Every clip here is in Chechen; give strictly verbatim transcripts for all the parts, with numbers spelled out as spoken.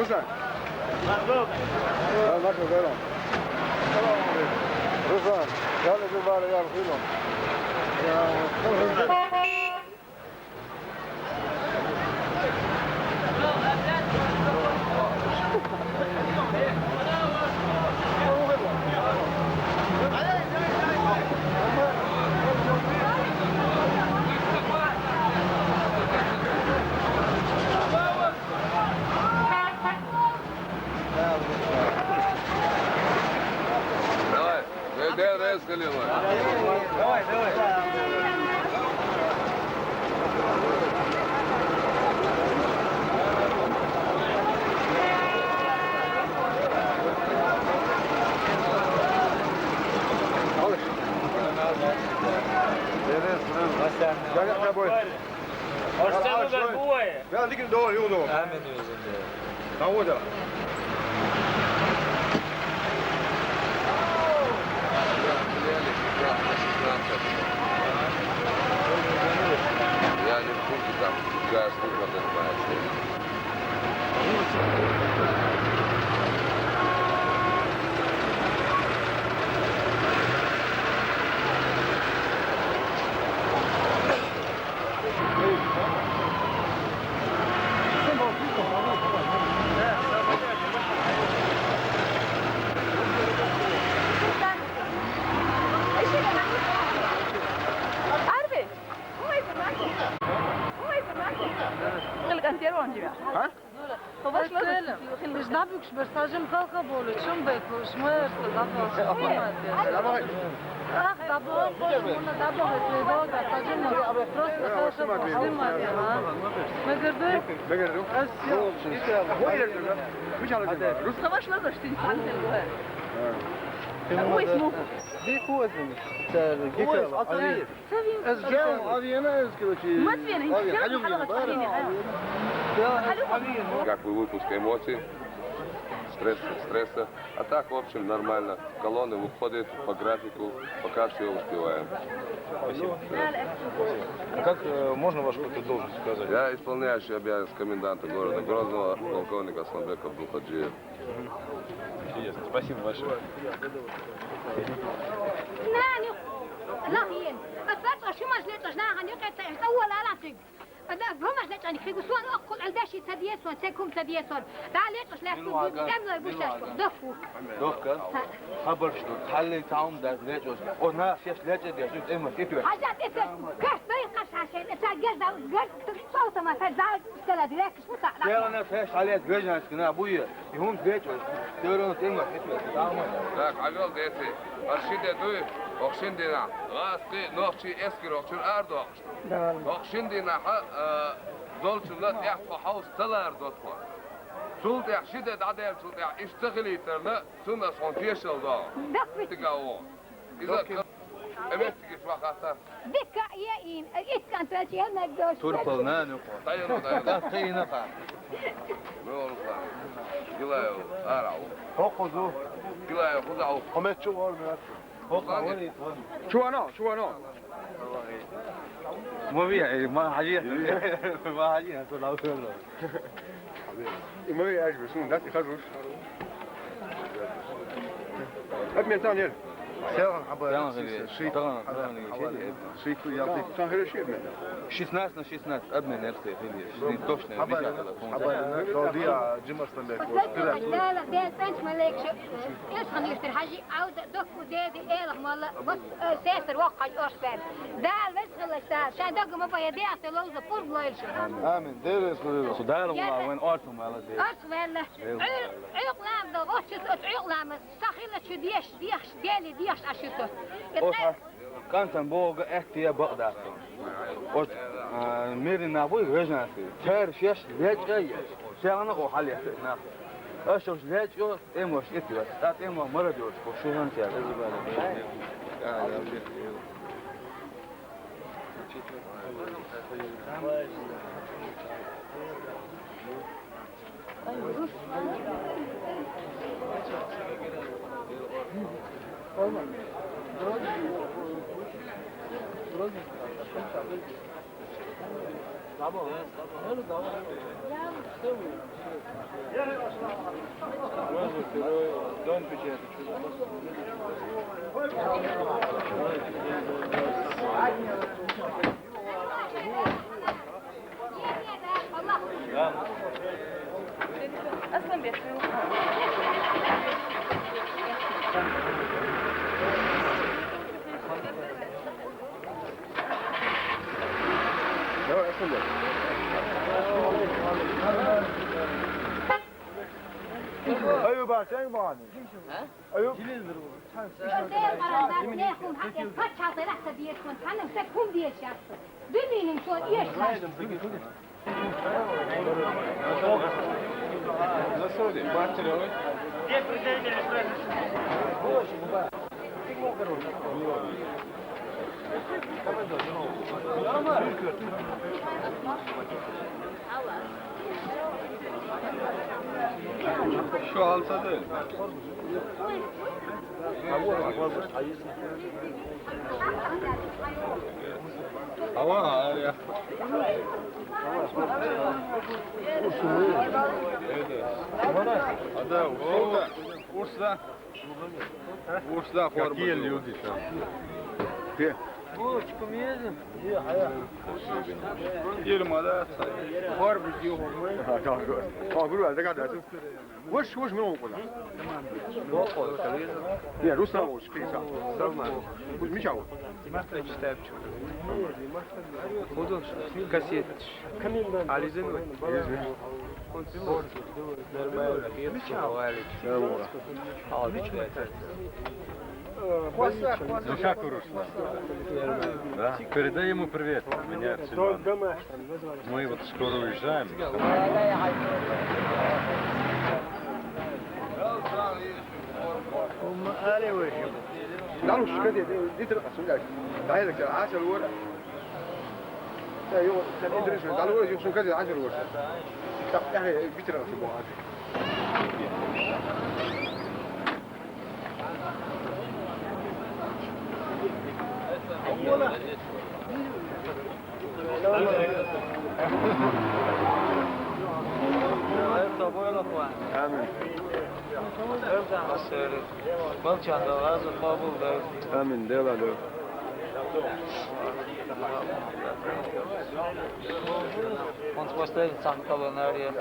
Ruslan, gel de bir bari gel, buyurun. Давай, э, давай, давай. Gel, gel, gel, boy. Hoş geldin, boy. Gel, dikin doğru, yol doğru. Hemen özünde. Там вот, да. Я не в курсе, там какая служба занимается. Biz ne büyük bir sacım halka bolu, çım bek, şmır, da bol, şmır. Ah, da bol, bol, buna da bol, es ne bol, da sacım, prosto halka bol, şmır, ha. Megerdu? Megerdu? Savaşlar da işte insan. Uwais Muhu. Uwais Atayev. Sevim. Ez gel, Aviyana ez короче. Matviyana, Aviyana. Haluk, Haluk, Aviyana. Как бы выпуск эмоций, стресса, стресса. А так, в общем, нормально. Колонны выходят по графику, пока все успеваем. Спасибо. А как, э, можно вашу какую-то должность сказать? Я исполняющий обязанность коменданта города Грозного, полковник Асланбек Абдулхаджиев. Интересно. Спасибо большое. Нани, лахин. Асфальт, а шимаш лет, а шнахан, я кайта, это ула латик. Ада, гомаш лет, они хигу суан, а кул, альдаши, цадьесон, цекум цадьесон. Да, лет, а шляху, эмной бушаш, дофу. Дофка? Хабар, что халли таум да лет, а. О, на, феш лет, а, деш, эмма, кипер. Хажа, кипер. Каш, дай, каш, хашен, это герда, герда, солтама, да, скала, директ, шмута, да. Дело на феш, халет, грежанский, на, буе. И хӀунда вечӀаш, тӀеран тӀемах хӀеташ, далман. Так, хьагал дети, арши де дуй, охшин дина, гӀаскхи, нохчи, эскир охчур ардо. Охшин дина хьа, а, долчунна тӀехь тхо хьовса талар до тхо. Цул тӀехь ши де дӀаделчул тӀехь иштта ца хилийтарна, цунна ас хьуна тешал до. Даккхи. Тига вон. Иза ка-, эметтиги флахата. Дика я ин, ит кантал чи хьанаг дош. Турпал нан юкъа. Дайро, дайро. Кхина ха. Меору ха. Гилаев, арау. Хокхузу. Гилаев, хузау. Хомет чу вор мят. Хокха вори. Чувано, чувано. Мови, ма хажи. Ма хажи, то лаусо. Имам яжбе, сун дат ихазуш. Обмен тан ер. Сян хаба. Сян хаба. Ши таган, таган, ши. Ши ку ялти. Сан хере ши обмен. Шестнадцать на шестнадцать обмен, я все, видишь. Точно, я видел, когда помню. Хаба, то диа, Джимарстан бек. Дала, ден пенч малек шу. Эс ханир тир хажи, ау, док, деди, эл, мала, вот, э, сестер, вок, хаж, ошбен. Дал, вес, хала, са, ша, док, ма, бая, де, ахта, лоуза, пур, блойл, шу. Амин. Дерес, лоуза. Судала, вала, вен, ортум, мала, де. Ас валла. Укълам да гъоччу укълам сахила чу деш, деш, дели деш ашиту. Оха кантан бога эттия бакъдату. От, а, мирина буй гъежанси. Тер шеш леча еш. Шагана о хале на. Ашош леча, эмош итвес. Тат эмо марадёш, по шуган тя. Можно второй дом печати. Асланбек. Давай, Асланбек. Аюб, сен баны. Аюб. Özel kararlar ne kun hak et, kaç altı lafta bir kun, hanım se kun diye şartı. Dününün so iş var. Nasıl öyle? Bahçeli. Şu alsa değil. Hava ya. Hadi, orada. Ursa. Ursa forma. Какие люди там? Где? Булочку мне? Yirmi de. Var bir diyor. Ага, да, да. А, говорю, а, догадаться. Hoş, hoş, ne oldu? Yok oldu. Niye, Ruslan olmuş, kıysa. Tamam. Bu ne çabuk? Читаю. Куда он? Кассет. Ализин вы? Ализин. Он нормально пьет, бывает. Ализин. Ну как, Руслан? Да? Передай ему привет. Меня Семен. Мы вот скоро уезжаем. Ум алевый. Там уж кстати, литр осуждать. Да, это все, а, все, вот. Да, его, да, литр, что, да, вот, что, кстати, а, все, вот. Так, да, литр осуждать. Amin. Amin. Amin. Devam, devam. Он спасает сам колонария.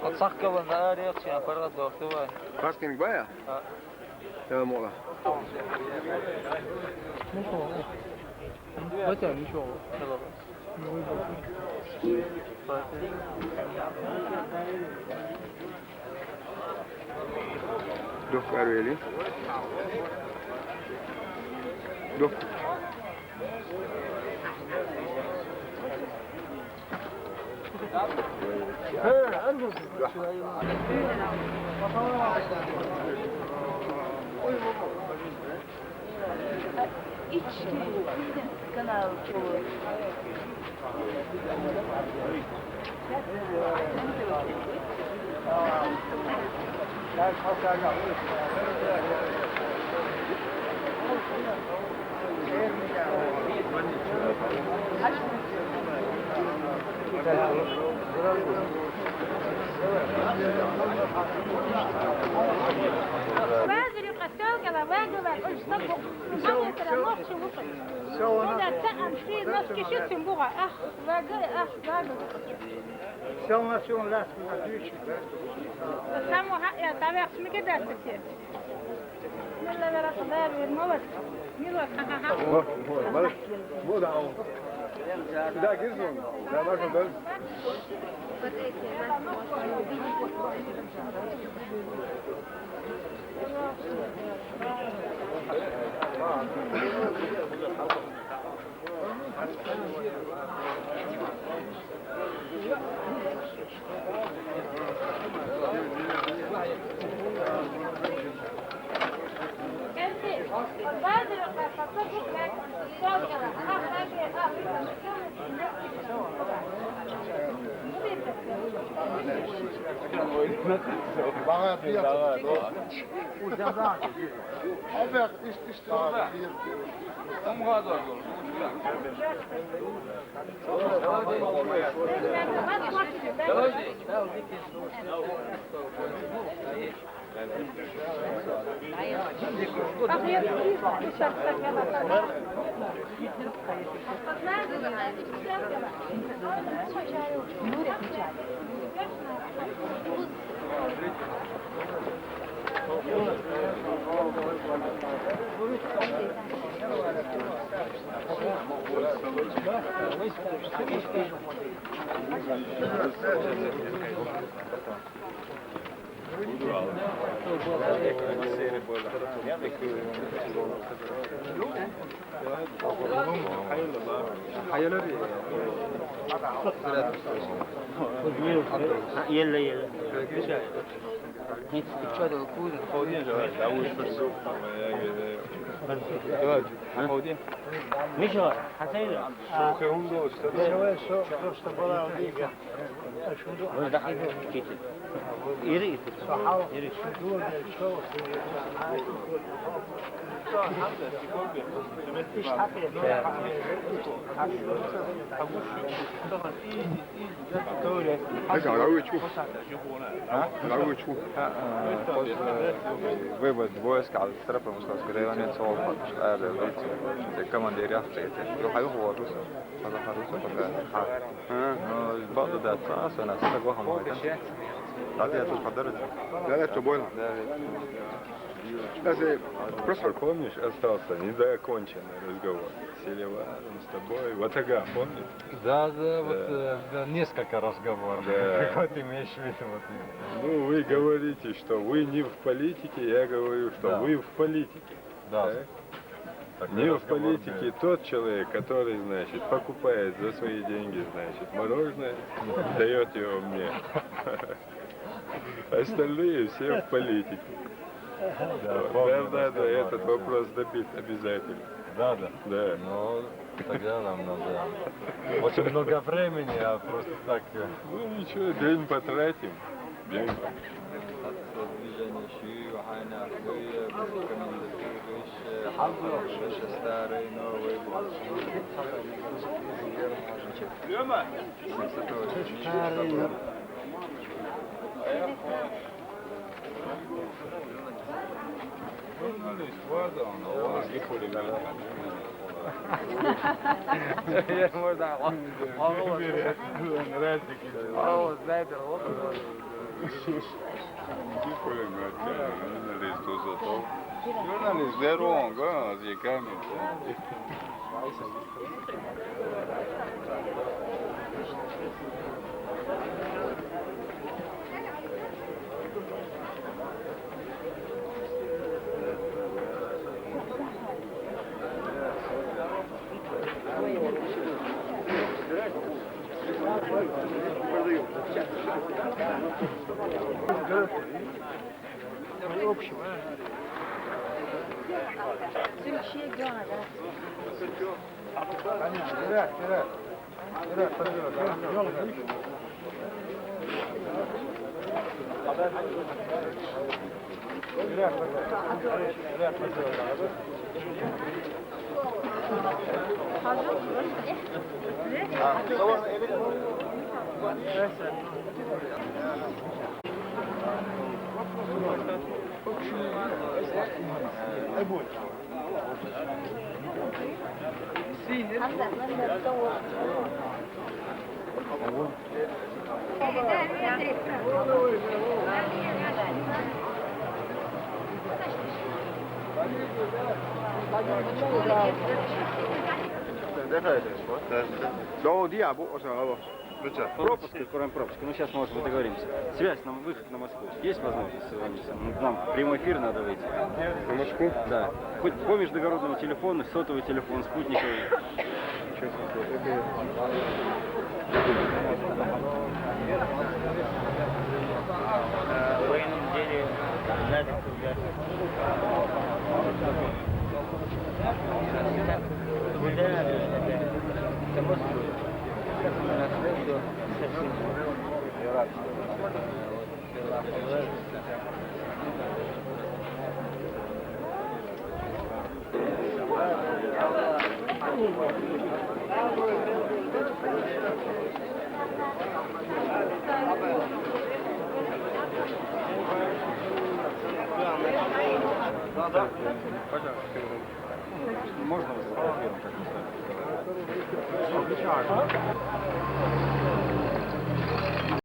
Вот сам колонария, я парадокс, давай. Пашкин Бая? А. Tamam ola. Neyse ola. Zaten neyse ola. Dur, ver vereyim. Dur. İç kanal. Вагры къэсауэ, вагры вакъыжь, сэ гу-, сэ унэ, сэ унэ. Сэ унэ. Сэ ам ши нос киши сымбугъэ, ах, вагры, ах, вагры. Сэ унэ, сэ унэ, лас, отлично. Сэ унэ, я, табэ ахъшмэ кэ дасэ сэ. Мэлэ вэра къэдэр вермэ. О, о, бэр. Бо да, о. Да, гизон. Да, бэр, бэр. Bana bir yakın. Abi, işte, işte. Tamam. Yella, yella. Hiç. Miş var? Hasaydı. Hadi haydi. Iri iti. Iri. Hadi, Allah'u ekber. Allah'u ekber. Вывод войск على الطرف المستعسكري وأنا أتصور خالص. هذا البيت. كمان دير يافطة. يروح يخبر روسيا. هذا خالص. Ну, بعض الدات أصلا أصلا وهم وايد. هذه أتصل حضرت. Да, да, это больно. Даже просто, помнишь, остался недоконченный разговор с Селиваном, с тобой, в Атага, помнишь? Да, да, вот э, да, несколько разговоров. Да. Как вот имеешь в виду, вот. Ну, вы говорите, что вы не в политике, я говорю, что Да. Вы в политике. Да. Так? Такой Не в разговор политике был. Тот человек, который, значит, покупает за свои деньги, значит, мороженое, дает его мне. Остальные все в политике. Да, Вот, помню Нам надо разговор. Этот вопрос добить обязательно. Да, да. Да. Ну, тогда нам надо очень много времени, а просто так. э, Ну ничего, день потратим. День. Движение Ши, Вахайна, Ахуя, комендатуры, Старый, Новый. Можно, о, о, снайпер, вот он. Журналист, здорово, зеками. Пропуск, кроме пропуска. Ну, сейчас, может, мы договоримся. Связь, нам выход на Москву. Есть возможность созвониться? Ну, нам в прямой эфир надо выйти. На Москву? Да. Хоть по междугородному телефону, сотовый телефон, спутниковый. Можно вас сфотографировать, как мы с вами?